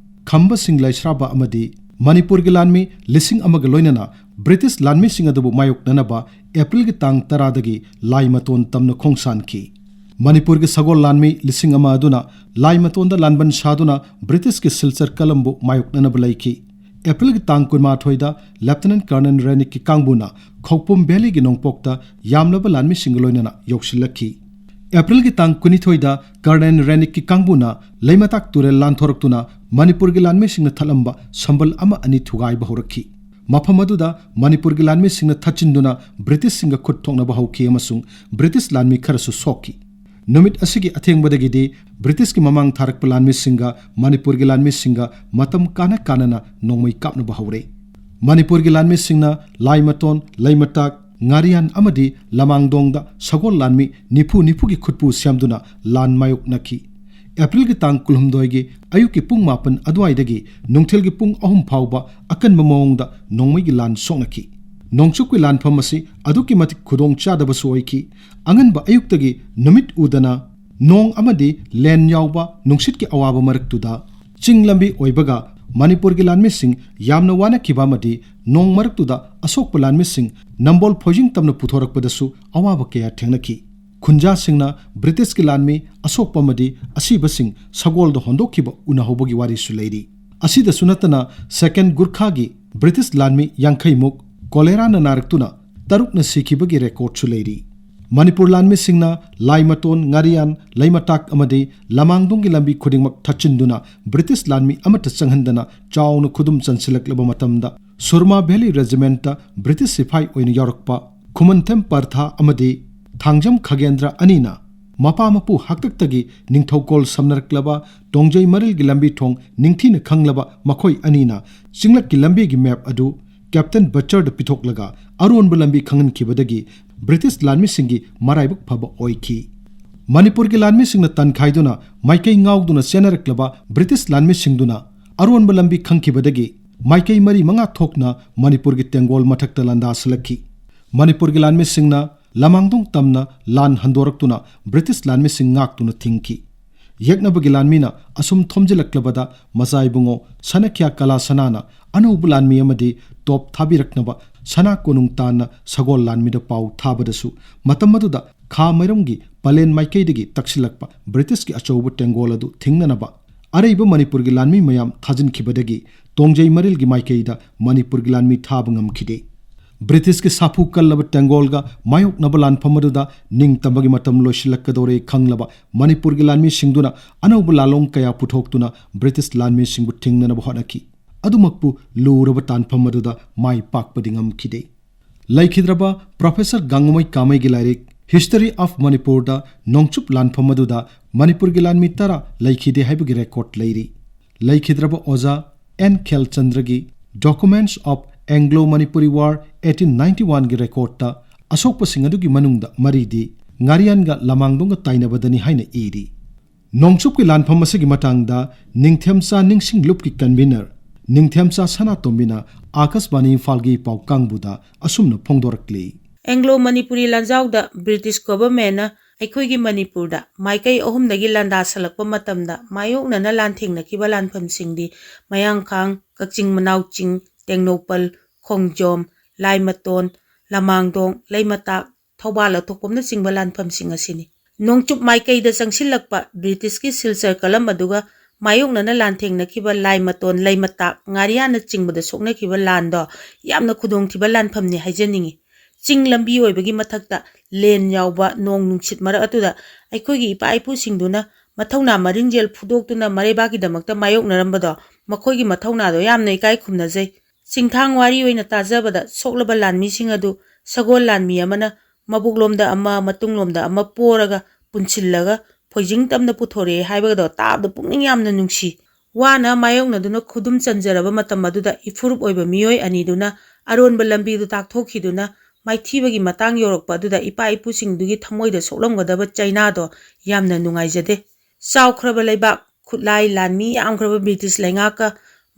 ꯈꯝꯕꯁꯤꯡ ꯂꯩꯁ꯭ꯔꯥꯕ ꯑꯃꯗꯤ ꯃꯅꯤꯄꯨꯔꯒꯤ ꯂꯥꯟꯃꯤ ꯂꯤꯁꯤꯡ ꯑꯃꯒ ꯂꯣꯏꯅꯅ ꯕ꯭ꯔꯤꯇꯤꯁ ꯂꯥꯟꯃꯤꯁꯤꯡ ꯑꯗꯨꯕꯨ ꯃꯥꯌꯣꯛꯅꯅꯕ ꯑꯦꯄ꯭ꯔꯤꯜꯒꯤ ꯇꯥꯡ ꯇꯔꯥꯗꯒꯤ ꯂꯥꯏꯃꯇꯣꯟ ꯇꯝꯅ ꯈꯣꯡꯁꯥꯟꯈꯤ꯫ ꯃꯅꯤꯄꯨꯔꯒꯤ ꯁꯒꯣꯜ ꯂꯥꯟꯃꯤ ꯂꯤꯁꯤꯡ ꯑꯃ ꯑꯗꯨꯅ ꯂꯥꯏꯃꯇꯣꯟꯗ ꯂꯥꯟꯕꯟ ꯁꯥꯗꯨꯅ ꯕ꯭ꯔꯤꯇꯤꯁꯀꯤ ꯁꯤꯜꯆꯔ ꯀꯂꯝꯕꯨ ꯃꯥꯌꯣꯛꯅꯅꯕ ꯂꯩꯈꯤ꯫ ꯑꯦꯄ꯭ꯔꯤꯜꯒꯤ ꯇꯥꯡ ꯀꯨꯟꯃꯥꯊꯣꯏꯗ ꯂꯦꯐꯇꯤꯅꯦꯟꯠ ꯀꯔꯅꯦꯜ ꯔꯦꯅꯤꯛꯀꯤ ꯀꯥꯡꯕꯨꯅ ꯈꯧꯄꯨꯝ ꯚꯦꯂꯤꯒꯤ ꯅꯣꯡꯄꯣꯛꯇ ꯌꯥꯝꯂꯕ ꯂꯥꯟꯃꯤꯁꯤꯡꯒ ꯂꯣꯏꯅꯅ ꯌꯧꯁꯤꯜꯂꯛꯈꯤ꯫ ꯑꯦꯄ꯭ꯔꯤꯜꯒꯤ ꯇꯥꯡ ꯀꯨꯟꯅꯤꯊꯣꯏꯗ ꯀꯔꯅꯦꯜ ꯔꯦꯅꯤꯛꯀꯤ ꯀꯥꯡꯕꯨꯅ ꯂꯩꯃꯇꯥꯛ ꯇꯨꯔꯦꯜ ꯂꯥꯟꯊꯣꯔꯛꯇꯨꯅ ꯃꯅꯤꯄꯨꯔꯒꯤ ꯂꯥꯟꯃꯤꯁꯤꯡꯅ ꯊꯠꯂꯝꯕ ꯁꯝꯕꯜ ꯑꯃ ꯑꯅꯤ ꯊꯨꯒꯥꯏꯕ ꯍꯧꯔꯛꯈꯤ꯫ ꯃꯐꯝ ꯑꯗꯨꯗ ꯃꯅꯤꯄꯨꯔꯒꯤ ꯂꯥꯟꯃꯤꯁꯤꯡꯅ ꯊꯠꯆꯤꯟꯗꯨꯅ ꯕ꯭ꯔꯤꯇꯤꯁꯁꯤꯡꯒ ꯈꯨꯠ ꯊꯣꯛꯅꯕ ꯍꯧꯈꯤ ꯑꯃꯁꯨꯡ ꯕ꯭ꯔꯤꯇꯤꯁ ꯂꯥꯟꯃꯤ ꯈꯔꯁꯨ ꯁꯣꯛꯈꯤ꯫ ꯅꯨꯃꯤꯠ ꯑꯁꯤꯒꯤ ꯑꯊꯦꯡꯕꯗꯒꯤꯗꯤ ꯕ꯭ꯔꯤꯇꯤꯁꯀꯤ ꯃꯃꯥꯡ ꯊꯥꯔꯛꯄ ꯂꯥꯟꯃꯤꯁꯤꯡꯒ ꯃꯅꯤꯄꯨꯔꯒꯤ ꯂꯥꯟꯃꯤꯁꯤꯡꯒ ꯃꯇꯝ ꯀꯥꯅ ꯀꯥꯅꯅ ꯅꯣꯡꯃꯩ ꯀꯥꯞꯅꯕ ꯍꯧꯔꯦ꯫ ꯃꯅꯤꯄꯨꯔꯒꯤ ꯂꯥꯟꯃꯤꯁꯤꯡꯅ ꯂꯥꯏꯃꯇꯣꯟ, ꯂꯩꯃꯇꯥꯛ, ꯉꯥꯔꯤꯌꯥꯟ ꯑꯃꯗꯤ ꯂꯃꯥꯡꯗꯣꯡꯗ ꯁꯒꯣꯜ ꯂꯥꯟꯃꯤ ꯅꯤꯐꯨ ꯅꯤꯐꯨꯒꯤ ꯈꯨꯠꯄꯨ ꯁꯦꯝꯗꯨꯅ ꯂꯥꯟ ꯃꯥꯌꯣꯛꯅꯈꯤ꯫ ꯑꯦꯄ꯭ꯔꯤꯜꯒꯤ ꯇꯥꯡ ꯀꯨꯟꯍꯨꯝꯗꯣꯏꯒꯤ ꯑꯌꯨꯛꯀꯤ ꯄꯨꯡ ꯃꯥꯄꯟ ꯑꯗꯨꯋꯥꯏꯗꯒꯤ ꯅꯨꯡꯊꯤꯜꯒꯤ ꯄꯨꯡ ꯑꯍꯨꯝ ꯐꯥꯎꯕ ꯑꯀꯟꯕ ꯃꯑꯣꯡꯗ ꯅꯣꯡꯃꯩꯒꯤ ꯂꯥꯟ ꯁꯣꯛꯅꯈꯤ꯫ ꯅꯣꯡꯆꯨꯞꯀꯤ ꯂꯥꯟꯐꯝ ꯑꯁꯤ ꯑꯗꯨꯛꯀꯤ ꯃꯇꯤꯛ ꯈꯨꯗꯣꯡ ꯆꯥꯗꯕꯁꯨ ꯑꯣꯏꯈꯤ꯫ ꯑꯉꯟꯕ ꯑꯌꯨꯛꯇꯒꯤ ꯅꯨꯃꯤꯠ ꯎꯗꯅ ꯅꯣꯡ ꯑꯃꯗꯤ ꯂꯦꯟ ꯌꯥꯎꯕ ꯅꯨꯡꯁꯤꯠꯀꯤ ꯑꯋꯥꯕ ꯃꯔꯛꯇꯨꯗ ꯆꯤꯡ ꯂꯝꯕꯤ ꯑꯣꯏꯕꯒ ꯃꯅꯤꯄꯨꯔꯒꯤ ꯂꯥꯟꯃꯤꯁꯤꯡ ꯌꯥꯝꯅ ꯋꯥꯅꯈꯤꯕ ꯑꯃꯗꯤ ꯅꯣꯡ ꯃꯔꯛꯇꯨꯗ ꯑꯁꯣꯛꯄ ꯂꯥꯟꯃꯤꯁꯤꯡ ꯅꯝꯕꯣꯜ ꯐꯣꯏꯖꯤꯡ ꯇꯝꯅ ꯄꯨꯊꯣꯔꯛꯄꯗꯁꯨ ꯑꯋꯥꯕ ꯀꯌꯥ ꯊꯦꯡꯅꯈꯤ꯫ ꯈꯨꯟꯖꯥꯁꯤꯡꯅ ꯕ꯭ꯔꯤꯇꯤꯁꯀꯤ ꯂꯥꯟꯃꯤ ꯑꯁꯣꯛꯄ ꯑꯃꯗꯤ ꯑꯁꯤꯕꯁꯤꯡ ꯁꯒꯣꯜꯗ ꯍꯣꯟꯗꯣꯛꯈꯤꯕ ꯎꯅꯍꯧꯕꯒꯤ ꯋꯥꯔꯤꯁꯨ ꯂꯩꯔꯤ꯫ ꯑꯁꯤꯗꯁꯨ ꯅꯠꯇꯅ ꯁꯦꯀꯦꯟ ꯒꯨꯔꯈꯥꯒꯤ ꯕ꯭ꯔꯤꯇꯤꯁ ꯂꯥꯟꯃꯤ ꯌꯥꯡꯈꯩꯃꯨꯛ ꯀꯣꯂꯦꯔꯥꯅ ꯅꯥꯔꯛꯇꯨꯅ ꯇꯔꯨꯛꯅ ꯁꯤꯈꯤꯕꯒꯤ ꯔꯦꯀꯣꯔꯗꯁꯨ ꯂꯩꯔꯤ꯫ ꯃꯅꯤꯄꯨꯔ ꯂꯥꯟꯃꯤꯁꯤꯡꯅ ꯂꯥꯏꯃꯇꯣꯟ, ꯉꯥꯔꯤꯌꯥꯟ, ꯂꯩꯃꯇꯥꯛ ꯑꯃꯗꯤ ꯂꯃꯥꯡꯗꯣꯡꯒꯤ ꯂꯝꯕꯤ ꯈꯨꯗꯤꯡꯃꯛ ꯊꯠꯆꯤꯟꯗꯨꯅ ꯕ꯭ꯔꯤꯇꯤꯁ ꯂꯥꯟꯃꯤ ꯑꯃꯠꯇ ꯆꯪꯍꯟꯗꯅ ꯆꯥꯎꯅ ꯈꯨꯗꯨꯝ ꯆꯟꯁꯤꯜꯂꯛꯂꯕ ꯃꯇꯝꯗ ꯁꯨꯔꯃꯥ ꯚꯦꯂꯤ ꯔꯦꯖꯤꯃꯦꯟꯠꯇ ꯕ꯭ꯔꯤꯇꯤꯁ ꯁꯤꯐꯥꯏ ꯑꯣꯏꯅ ꯌꯥꯎꯔꯛꯄ ꯈꯨꯃꯟꯊꯦꯝ ꯄꯔꯊꯥ ꯑꯃꯗꯤ ꯊꯥꯡꯖꯝ ꯈꯒꯦꯟꯗ꯭ꯔ ꯑꯅꯤꯅ ꯃꯄꯥ ꯃꯄꯨ ꯍꯥꯛꯇꯛꯇꯒꯤ ꯅꯤꯡꯊꯧꯀꯣꯜ ꯁꯝꯅꯔꯛꯂꯕ ꯇꯣꯡꯖꯩ ꯃꯔꯤꯜꯒꯤ ꯂꯝꯕꯤ ꯊꯣꯡ ꯅꯤꯡꯊꯤꯅ ꯈꯪꯂꯕ ꯃꯈꯣꯏ ꯑꯅꯤꯅ ꯆꯤꯡꯂꯛꯀꯤ ꯂꯝꯕꯤꯒꯤ ꯃꯦꯞ ꯑꯗꯨ ꯀꯦꯞꯇꯦꯟ ꯕꯆꯔꯗ ꯄꯤꯊꯣꯛꯂꯒ ꯑꯔꯣꯟꯕ ꯂꯝꯕꯤ ꯈꯪꯍꯟꯈꯤꯕꯗꯒꯤ ꯕ꯭ꯔꯤꯇꯤꯁ ꯂꯥꯟꯃꯤꯁꯤꯡꯒꯤ ꯃꯔꯥꯏꯕꯛ ꯐꯕ ꯑꯣꯏꯈꯤ꯫ ꯃꯅꯤꯄꯨꯔꯒꯤ ꯂꯥꯟꯃꯤꯁꯤꯡꯅ ꯇꯟꯈꯥꯏꯗꯨꯅ ꯃꯥꯏꯀꯩ ꯉꯥꯎꯗꯨꯅ ꯆꯦꯟꯅꯔꯛꯂꯕ ꯕ꯭ꯔꯤꯇꯤꯁ ꯂꯥꯟꯃꯤꯁꯤꯡꯗꯨꯅ ꯑꯔꯣꯟꯕ ꯂꯝꯕꯤ ꯈꯪꯈꯤꯕꯗꯒꯤ ꯃꯥꯏꯀꯩ ꯃꯔꯤ ꯃꯉꯥ ꯊꯣꯛꯅ ꯃꯅꯤꯄꯨꯔꯒꯤ ꯇꯦꯡꯒꯣꯜ ꯃꯊꯛꯇ ꯂꯥꯟꯗꯥꯁꯤꯜꯂꯛꯈꯤ꯫ ꯃꯅꯤꯄꯨꯔꯒꯤ ꯂꯥꯟꯃꯤꯁꯤꯡꯅ ꯂꯃꯥꯡꯗꯣꯡ ꯇꯝꯅ ꯂꯥꯟ ꯍꯟꯗꯣꯔꯛꯇꯨꯅ ꯕ꯭ꯔꯤꯇꯤꯁ ꯂꯥꯟꯃꯤꯁꯤꯡ ꯉꯥꯛꯇꯨꯅ ꯊꯤꯡꯈꯤ꯫ ꯌꯦꯛꯅꯕꯒꯤ ꯂꯥꯟꯃꯤꯅ ꯑꯁꯨꯝ ꯊꯣꯝꯖꯤꯜꯂꯛꯂꯕꯗ ꯃꯆꯥ ꯏꯕꯨꯡꯉꯣ ꯁꯅꯈ꯭ꯌꯥ ꯀꯂꯥ ꯁꯅꯥꯅ ꯑꯅꯧꯕ ꯂꯥꯟꯃꯤ ꯑꯃꯗꯤ ꯇꯣꯞ ꯊꯥꯕꯤꯔꯛꯅꯕ ꯁꯅꯥ ꯀꯣꯅꯨꯡ ꯇꯥꯟꯅ ꯁꯒꯣꯜ ꯂꯥꯟꯃꯤꯗ ꯄꯥꯎ ꯊꯥꯕꯗꯁꯨ ꯃꯇꯝ ꯑꯗꯨꯗ ꯈꯥ ꯃꯥꯏꯔꯝꯒꯤ ꯄꯂꯦꯟ ꯃꯥꯏꯀꯩꯗꯒꯤ ꯇꯛꯁꯤꯜꯂꯛꯄ ꯕ꯭ꯔꯤꯇꯤꯁꯀꯤ ꯑꯆꯧꯕ ꯇꯦꯡꯒꯣꯜ ꯑꯗꯨ ꯊꯤꯡꯅꯅꯕ ꯑꯔꯩꯕ ꯃꯅꯤꯄꯨꯔꯒꯤ ꯂꯥꯟꯃꯤ ꯃꯌꯥꯝ ꯊꯥꯖꯤꯟꯈꯤꯕꯗꯒꯤ ꯇꯣꯡꯖꯩ ꯃꯔꯤꯜꯒꯤ ꯃꯥꯏꯀꯩꯗ ꯃꯅꯤꯄꯨꯔꯒꯤ ꯂꯥꯟꯃꯤ ꯊꯥꯕ ꯉꯝꯈꯤꯗꯦ꯫ ꯕ꯭ꯔꯤꯇꯤꯁꯀꯤ ꯁꯥꯐꯨ ꯀꯜꯂꯕ ꯇꯦꯡꯒꯣꯜꯒ ꯃꯥꯌꯣꯛꯅꯕ ꯂꯥꯟꯐꯝ ꯑꯗꯨꯗ ꯅꯤꯡꯇꯝꯕꯒꯤ ꯃꯇꯝ ꯂꯣꯏꯁꯤꯜꯂꯛꯀꯗꯧꯔꯦ ꯈꯪꯂꯕ ꯃꯅꯤꯄꯨꯔꯒꯤ ꯂꯥꯟꯃꯤꯁꯤꯡꯗꯨꯅ ꯑꯅꯧꯕ ꯂꯥꯂꯣꯡ ꯀꯌꯥ ꯄꯨꯊꯣꯛꯇꯨꯅ ꯕ꯭ꯔꯤꯇꯤꯁ ꯂꯥꯟꯃꯤꯁꯤꯡꯕꯨ ꯊꯤꯡꯅꯅꯕ ꯍꯣꯠꯅꯈꯤ꯫ ꯑꯗꯨꯃꯛꯄꯨ ꯂꯨꯔꯕ ꯇꯥꯟꯐꯝ ꯑꯗꯨꯗ ꯃꯥꯏ ꯄꯥꯛꯄꯗꯤ ꯉꯝꯈꯤꯗꯦ꯫ ꯂꯩꯈꯤꯗ꯭ꯔꯕ ꯄ꯭ꯔꯣꯐꯦꯁꯔ ꯒꯥꯡꯉꯨꯃꯩ ꯀꯥꯃꯩꯒꯤ ꯂꯥꯏꯔꯤꯛ History of ꯃꯅꯤꯄꯨꯔꯗ ꯅꯣꯡꯆꯨꯞ ꯂꯥꯟꯐꯝ ꯑꯗꯨꯗ ꯃꯅꯤꯄꯨꯔꯒꯤ ꯂꯥꯟꯃꯤ ꯇꯔꯥ ꯂꯩꯈꯤꯗꯦ ꯍꯥꯏꯕꯒꯤ ꯔꯦꯀꯣꯔꯗ ꯂꯩꯔꯤ꯫ ꯂꯩꯈꯤꯗ꯭ꯔꯕ ꯑꯣꯖꯥ ꯑꯦꯟ ꯈꯦꯜꯆꯟꯗ꯭ꯔꯒꯤ Documents of Anglo Manipuri War eighteen ninety oneꯒꯤ ꯔꯦꯀꯣꯔꯗꯇ ꯑꯁꯣꯛꯄꯁꯤꯡ ꯑꯗꯨꯒꯤ ꯃꯅꯨꯡꯗ ꯃꯔꯤꯗꯤ ꯉꯥꯔꯤꯌꯥꯟꯒ ꯂꯃꯥꯡꯗꯣꯡꯒ ꯇꯥꯏꯅꯕꯗꯅꯤ ꯍꯥꯏꯅ ꯏꯔꯤ꯫ ꯅꯣꯡꯆꯨꯞꯀꯤ ꯂꯥꯟꯐꯝ ꯑꯁꯤꯒꯤ ꯃꯇꯥꯡꯗ ꯅꯤꯡꯊꯦꯝꯆꯥ ꯅꯤꯡꯁꯤꯡ ꯂꯨꯞꯀꯤ ꯀꯟꯚꯤꯅꯔ ꯅꯤꯡꯊꯦꯝꯆꯥ ꯁꯅꯥꯇꯣꯝꯕꯤꯅ ꯑꯥꯀꯥꯁꯕꯥꯅꯤ ꯏꯝꯐꯥꯜꯒꯤ ꯄꯥꯎ ꯀꯥꯡꯕꯨꯗ ꯑꯁꯨꯝꯅ ꯐꯣꯡꯗꯣꯔꯛꯂꯤ꯫ ꯑꯦꯡꯒ꯭ꯂꯣ ꯃꯅꯤꯄꯨꯔꯤ ꯂꯥꯟꯖꯥꯎꯗ ꯕ꯭ꯔꯤꯇꯤꯁ ꯒꯣꯚꯔꯟꯃꯦꯟꯅ ꯑꯩꯈꯣꯏꯒꯤ ꯃꯅꯤꯄꯨꯔꯗ ꯃꯥꯏꯀꯩ ꯑꯍꯨꯝꯗꯒꯤ ꯂꯥꯟꯗꯥꯁꯜꯂꯛꯄ ꯃꯇꯝꯗ ꯃꯥꯌꯣꯛꯅꯅ ꯂꯥꯟꯊꯦꯡꯅꯈꯤꯕ ꯂꯥꯟꯐꯝꯁꯤꯡꯗꯤ ꯃꯌꯥꯡꯈꯥꯡ, ꯀꯛꯆꯤꯡ ꯃꯅꯥꯎ ꯆꯤꯡ, ꯇꯦꯡꯅꯧꯄꯜ, ꯈꯣꯡꯖꯣꯝ, ꯂꯥꯏꯃꯇꯣꯟ, ꯂꯃꯥꯡꯗꯣꯡ, ꯂꯩꯃꯇꯥꯛ, ꯊꯧꯕꯥꯜ ꯑꯊꯣꯛꯄꯝꯅꯆꯤꯡꯕ ꯂꯥꯟꯐꯝꯁꯤꯡ ꯑꯁꯤꯅꯤ꯫ ꯅꯣꯡꯆꯨꯞ ꯃꯥꯏꯀꯩꯗ ꯆꯪꯁꯤꯜꯂꯛꯄ ꯕ꯭ꯔꯤꯇꯤꯁꯀꯤ ꯁꯤꯜꯆꯔ ꯀꯂꯝ ꯑꯗꯨꯒ ꯃꯥꯌꯣꯛꯅꯅ ꯂꯥꯟꯊꯦꯡꯅꯈꯤꯕ ꯂꯥꯏꯃꯇꯣꯟ, ꯂꯩꯃꯇꯥꯛ, ꯉꯥꯔꯤꯌꯥꯅꯆꯤꯡꯕꯗ ꯁꯣꯛꯅꯈꯤꯕ ꯂꯥꯟꯗꯣ ꯌꯥꯝꯅ ꯈꯨꯗꯣꯡꯊꯤꯕ ꯂꯥꯟꯐꯝꯅꯤ ꯍꯥꯏꯖꯅꯤꯡꯏ꯫ ꯆꯤꯡ ꯂꯝꯕꯤ ꯑꯣꯏꯕꯒꯤ ꯃꯊꯛꯇ ꯂꯦꯟ ꯌꯥꯎꯕ ꯅꯣꯡ ꯅꯨꯡꯁꯤꯠ ꯃꯔꯛ ꯑꯗꯨꯗ ꯑꯩꯈꯣꯏꯒꯤ ꯏꯄꯥ ꯏꯄꯨꯁꯤꯡꯗꯨꯅ ꯃꯊꯧꯅꯥ ꯃꯔꯤꯡꯖꯦꯜ ꯐꯨꯗꯣꯛꯇꯨꯅ ꯃꯔꯩꯕꯥꯛꯀꯤꯗꯃꯛꯇ ꯃꯥꯌꯣꯛꯅꯔꯝꯕꯗꯣ, ꯃꯈꯣꯏꯒꯤ ꯃꯊꯧꯅꯥꯗꯣ ꯌꯥꯝꯅ ꯏꯀꯥꯏ ꯈꯨꯝꯅꯖꯩ꯫ ꯆꯤꯡꯊꯥꯡ ꯋꯥꯔꯤ ꯑꯣꯏꯅ ꯇꯥꯖꯕꯗ ꯁꯣꯛꯂꯕ ꯂꯥꯟꯃꯤꯁꯤꯡ ꯑꯗꯨ ꯁꯒꯣꯜ ꯂꯥꯟꯃꯤ ꯑꯃꯅ ꯃꯕꯨꯛꯂꯣꯝꯗ ꯑꯃ, ꯃꯇꯨꯡꯂꯣꯝꯗ ꯑꯃ ꯄꯣꯔꯒ ꯄꯨꯟꯁꯤꯜꯂꯒ ꯐꯣꯏꯖꯤꯡ ꯇꯝꯅ ꯄꯨꯊꯣꯔꯛꯑꯦ ꯍꯥꯏꯕꯒꯗꯣ ꯇꯥꯕꯗ ꯄꯨꯛꯅꯤꯡ ꯌꯥꯝꯅ ꯅꯨꯡꯁꯤ꯫ ꯋꯥꯅ ꯃꯥꯌꯣꯛꯅꯗꯨꯅ ꯈꯨꯗꯨꯝ ꯆꯟꯖꯔꯕ ꯃꯇꯝ ꯑꯗꯨꯗ ꯏꯐꯨꯔꯨꯞ ꯑꯣꯏꯕ ꯃꯤꯑꯣꯏ ꯑꯅꯤꯗꯨꯅ ꯑꯔꯣꯟꯕ ꯂꯝꯕꯤꯗꯨ ꯇꯥꯛꯊꯣꯛꯈꯤꯗꯨꯅ ꯃꯥꯏꯊꯤꯕꯒꯤ ꯃꯇꯥꯡ ꯌꯧꯔꯛꯄ ꯑꯗꯨꯗ ꯏꯄꯥ ꯏꯄꯨꯁꯤꯡꯗꯨꯒꯤ ꯊꯃꯣꯏꯗ ꯁꯣꯛꯂꯝꯒꯗꯕ ꯆꯩꯅꯥꯗꯣ ꯌꯥꯝꯅ ꯅꯨꯡꯉꯥꯏꯖꯗꯦ꯫ ꯆꯥꯎꯈ꯭ꯔꯕ ꯂꯩꯕꯥꯛ, ꯈꯨꯠꯂꯥꯏ, ꯂꯥꯟꯃꯤ ꯌꯥꯝꯈ꯭ꯔꯕ ꯕ꯭ꯔꯤꯇꯤꯁ ꯂꯩꯉꯥꯛꯀ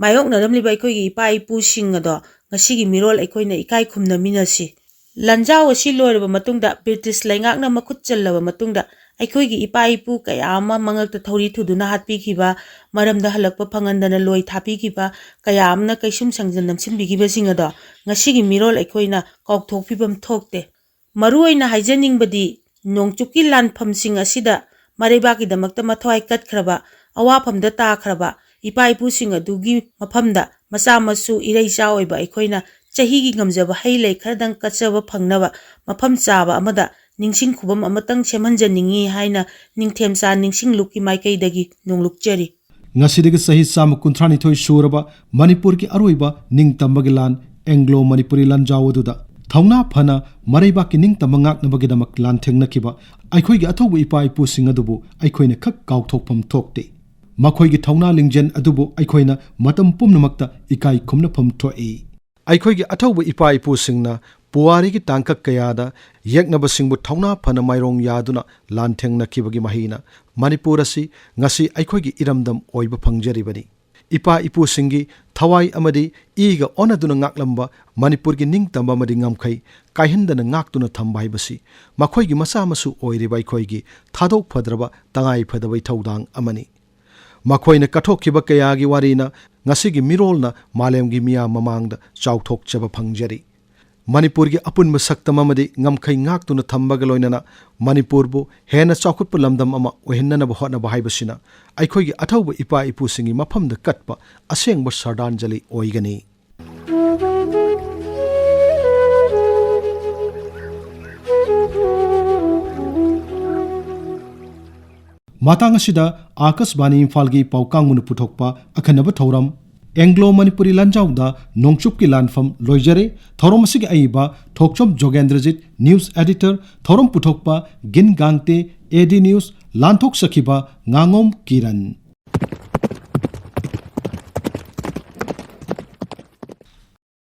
ꯃꯥꯌꯣꯛꯅꯔꯝꯂꯤꯕ ꯑꯩꯈꯣꯏꯒꯤ ꯏꯄꯥ ꯏꯄꯨꯁꯤꯡ ꯑꯗꯣ ꯉꯁꯤꯒꯤ ꯃꯤꯔꯣꯜ ꯑꯩꯈꯣꯏꯅ ꯏꯀꯥꯏ ꯈꯨꯝꯅꯃꯤꯟꯅꯁꯤ꯫ ꯂꯥꯟꯖꯥꯎ ꯑꯁꯤ ꯂꯣꯏꯔꯕ ꯃꯇꯨꯡꯗ, ꯕ꯭ꯔꯤꯇꯤꯁ ꯂꯩꯉꯥꯛꯅ ꯃꯈꯨꯠ ꯆꯜꯂꯕ ꯃꯇꯨꯡꯗ, ꯑꯩꯈꯣꯏꯒꯤ ꯏꯄꯥ ꯏꯄꯨ ꯀꯌꯥ ꯑꯃ ꯃꯉꯛꯇ ꯊꯧꯔꯤ ꯊꯨꯗꯨꯅ ꯍꯥꯠꯄꯤꯈꯤꯕ, ꯃꯔꯝꯗ ꯍꯜꯂꯛꯄ ꯐꯪꯍꯟꯗꯅ ꯂꯣꯏ ꯊꯥꯕꯤꯈꯤꯕ, ꯀꯌꯥ ꯑꯃꯅ ꯀꯩꯁꯨꯝ ꯁꯪꯗ ꯅꯝꯁꯤꯟꯕꯤꯈꯤꯕꯁꯤꯡ ꯑꯗꯣ ꯉꯁꯤꯒꯤ ꯃꯤꯔꯣꯜ ꯑꯩꯈꯣꯏꯅ ꯀꯥꯎꯊꯣꯛꯄꯤꯐꯝ ꯊꯣꯛꯇꯦ꯫ ꯃꯔꯨ ꯑꯣꯏꯅ ꯍꯥꯏꯖꯅꯤꯡꯕꯗꯤ, ꯅꯣꯡꯆꯨꯞꯀꯤ ꯂꯥꯟꯐꯝꯁꯤꯡ ꯑꯁꯤꯗ ꯃꯔꯩꯕꯥꯛꯀꯤꯗꯃꯛꯇ ꯃꯊ꯭ꯋꯥꯏ ꯀꯠꯈ꯭ꯔꯕ, ꯑꯋꯥꯐꯝꯗ ꯇꯥꯈ꯭ꯔꯕ ꯏꯄꯥ ꯏꯄꯨꯁꯤꯡ ꯑꯗꯨꯒꯤ ꯃꯐꯝꯗ ꯃꯆꯥ ꯃꯁꯨ ꯏꯔꯩꯆꯥ ꯑꯣꯏꯕ ꯑꯩꯈꯣꯏꯅ ꯆꯍꯤꯒꯤ ꯉꯝꯖꯕ ꯍꯩ ꯂꯩ ꯈꯔꯗꯪ ꯀꯠꯆꯕ ꯐꯪꯅꯕ ꯃꯐꯝ ꯆꯥꯕ ꯑꯃꯗ ꯅꯤꯡꯁꯤꯡ ꯈꯨꯕꯝ ꯑꯃꯇꯪ ꯁꯦꯝꯍꯟꯖꯅꯤꯡꯏ ꯍꯥꯏꯅ ꯅꯤꯡꯊꯦꯝꯆꯥ ꯅꯤꯡꯁꯤꯡ ꯂꯨꯞꯀꯤ ꯃꯥꯏꯀꯩꯗꯒꯤ ꯅꯣꯡꯂꯨꯛꯆꯔꯤ꯫ ꯉꯁꯤꯗꯒꯤ ꯆꯍꯤ ꯆꯥꯝꯃ ꯀꯨꯟꯊ꯭ꯔꯥꯅꯤꯊꯣꯏ ꯁꯨꯔꯕ ꯃꯅꯤꯄꯨꯔꯒꯤ ꯑꯔꯣꯏꯕ ꯅꯤꯡꯇꯝꯕꯒꯤ ꯂꯥꯟ, ꯑꯦꯡꯒ꯭ꯂꯣ ꯃꯅꯤꯄꯨꯔꯤ ꯂꯥꯟꯖꯥꯎ ꯑꯗꯨꯗ ꯊꯧꯅꯥ ꯐꯅ ꯃꯔꯩꯕꯥꯛꯀꯤ ꯅꯤꯡꯇꯝꯕ ꯉꯥꯛꯅꯕꯒꯤꯗꯃꯛ ꯂꯥꯟꯊꯦꯡꯅꯈꯤꯕ ꯑꯩꯈꯣꯏꯒꯤ ꯑꯊꯧꯕ ꯏꯄꯥ ꯏꯄꯨꯁꯤꯡ ꯑꯗꯨꯕꯨ ꯑꯩꯈꯣꯏꯅ ꯈꯛ ꯀꯥꯎꯊꯣꯛꯐꯝ ꯊꯣꯛꯇꯦ꯫ ꯃꯈꯣꯏꯒꯤ ꯊꯧꯅꯥ ꯂꯤꯡꯖꯦꯜ ꯑꯗꯨꯕꯨ ꯑꯩꯈꯣꯏꯅ ꯃꯇꯝ ꯄꯨꯝꯅꯃꯛꯇ ꯏꯀꯥꯏ ꯈꯨꯝꯅꯐꯝ ꯊꯣꯛꯏ꯫ ꯑꯩꯈꯣꯏꯒꯤ ꯑꯊꯧꯕ ꯏꯄꯥ ꯏꯄꯨꯁꯤꯡꯅ ꯄꯨꯋꯥꯔꯤꯒꯤ ꯇꯥꯡꯀꯛ ꯀꯌꯥꯗ ꯌꯦꯛꯅꯕꯁꯤꯡꯕꯨ ꯊꯧꯅꯥ ꯐꯅ ꯃꯥꯏꯔꯣꯡ ꯌꯥꯗꯨꯅ ꯂꯥꯟꯊꯦꯡꯅꯈꯤꯕꯒꯤ ꯃꯍꯩꯅ ꯃꯅꯤꯄꯨꯔ ꯑꯁꯤ ꯉꯁꯤ ꯑꯩꯈꯣꯏꯒꯤ ꯏꯔꯝꯗꯝ ꯑꯣꯏꯕ ꯐꯪꯖꯔꯤꯕꯅꯤ꯫ ꯏꯄꯥ ꯏꯄꯨꯁꯤꯡꯒꯤ ꯊꯋꯥꯏ ꯑꯃꯗꯤ ꯏꯒ ꯑꯣꯟꯅꯗꯨꯅ ꯉꯥꯛꯂꯝꯕ ꯃꯅꯤꯄꯨꯔꯒꯤ ꯅꯤꯡꯇꯝꯕ ꯑꯃꯗꯤ ꯉꯝꯈꯩ ꯀꯥꯏꯍꯟꯗꯅ ꯉꯥꯛꯇꯨꯅ ꯊꯝꯕ ꯍꯥꯏꯕꯁꯤ ꯃꯈꯣꯏꯒꯤ ꯃꯆꯥ ꯃꯁꯨ ꯑꯣꯏꯔꯤꯕ ꯑꯩꯈꯣꯏꯒꯤ ꯊꯥꯗꯣꯛ ꯐꯗ꯭ꯔꯕ ꯇꯉꯥꯏ ꯐꯗꯕ ꯏꯊꯧꯗꯥꯡ ꯑꯃꯅꯤ꯫ ꯃꯈꯣꯏꯅ ꯀꯠꯊꯣꯛꯈꯤꯕ ꯀꯌꯥꯒꯤ ꯋꯥꯔꯤꯅ ꯉꯁꯤꯒꯤ ꯃꯤꯔꯣꯜꯅ ꯃꯥꯂꯦꯝꯒꯤ ꯃꯤꯌꯥꯝ ꯃꯃꯥꯡꯗ ꯆꯥꯎꯊꯣꯛꯆꯕ ꯐꯪꯖꯔꯤ꯫ ꯃꯅꯤꯄꯨꯔꯒꯤ ꯑꯄꯨꯟꯕ ꯁꯛꯇꯝ ꯑꯃꯗꯤ ꯉꯝꯈꯩ ꯉꯥꯛꯇꯨꯅ ꯊꯝꯕꯒ ꯂꯣꯏꯅꯅ ꯃꯅꯤꯄꯨꯔꯕꯨ ꯍꯦꯟꯅ ꯆꯥꯎꯈꯠꯄ ꯂꯝꯗꯝ ꯑꯃ ꯑꯣꯏꯍꯟꯅꯅꯕ ꯍꯣꯠꯅꯕ ꯍꯥꯏꯕꯁꯤꯅ ꯑꯩꯈꯣꯏꯒꯤ ꯑꯊꯧꯕ ꯏꯄꯥ ꯏꯄꯨꯁꯤꯡꯒꯤ ꯃꯐꯝꯗ ꯀꯠꯄ ꯑꯁꯦꯡꯕ ꯁ꯭ꯔꯗꯥꯟꯖꯂꯤ ꯑꯣꯏꯒꯅꯤ꯫ ꯃꯇꯥꯡ ꯑꯁꯤꯗ ꯑꯥꯀꯥꯁꯕꯥꯅꯤ ꯏꯝꯐꯥꯜꯒꯤ ꯄꯥꯎ ꯀꯥꯡꯕꯨꯅ ꯄꯨꯊꯣꯛꯄ ꯑꯈꯟꯅꯕ ꯊꯧꯔꯝ, ꯑꯦꯡꯒ꯭ꯂꯣ ꯃꯅꯤꯄꯨꯔꯤ ꯂꯥꯟꯖꯥꯎꯗ ꯅꯣꯡꯆꯨꯞꯀꯤ ꯂꯥꯟꯐꯝ ꯂꯣꯏꯖꯔꯦ꯫ ꯊꯧꯔꯝ ꯑꯁꯤꯒꯤ ꯑꯏꯕ ꯊꯣꯛꯆꯣꯝ ꯖꯣꯒꯦꯟꯗ꯭ꯔꯖꯤꯠ, ꯅ꯭ꯌꯨꯁ ꯑꯦꯗꯤꯇꯔ, ꯊꯧꯔꯝ ꯄꯨꯊꯣꯛꯄ ꯒꯤꯟ ꯒꯥꯡꯇꯦ, ꯑꯦ ꯗꯤ ꯅ꯭ꯌꯨꯁ, ꯂꯥꯟꯊꯣꯛꯆꯈꯤꯕ ꯉꯥꯉꯣꯝ ꯀꯤꯔꯟ꯫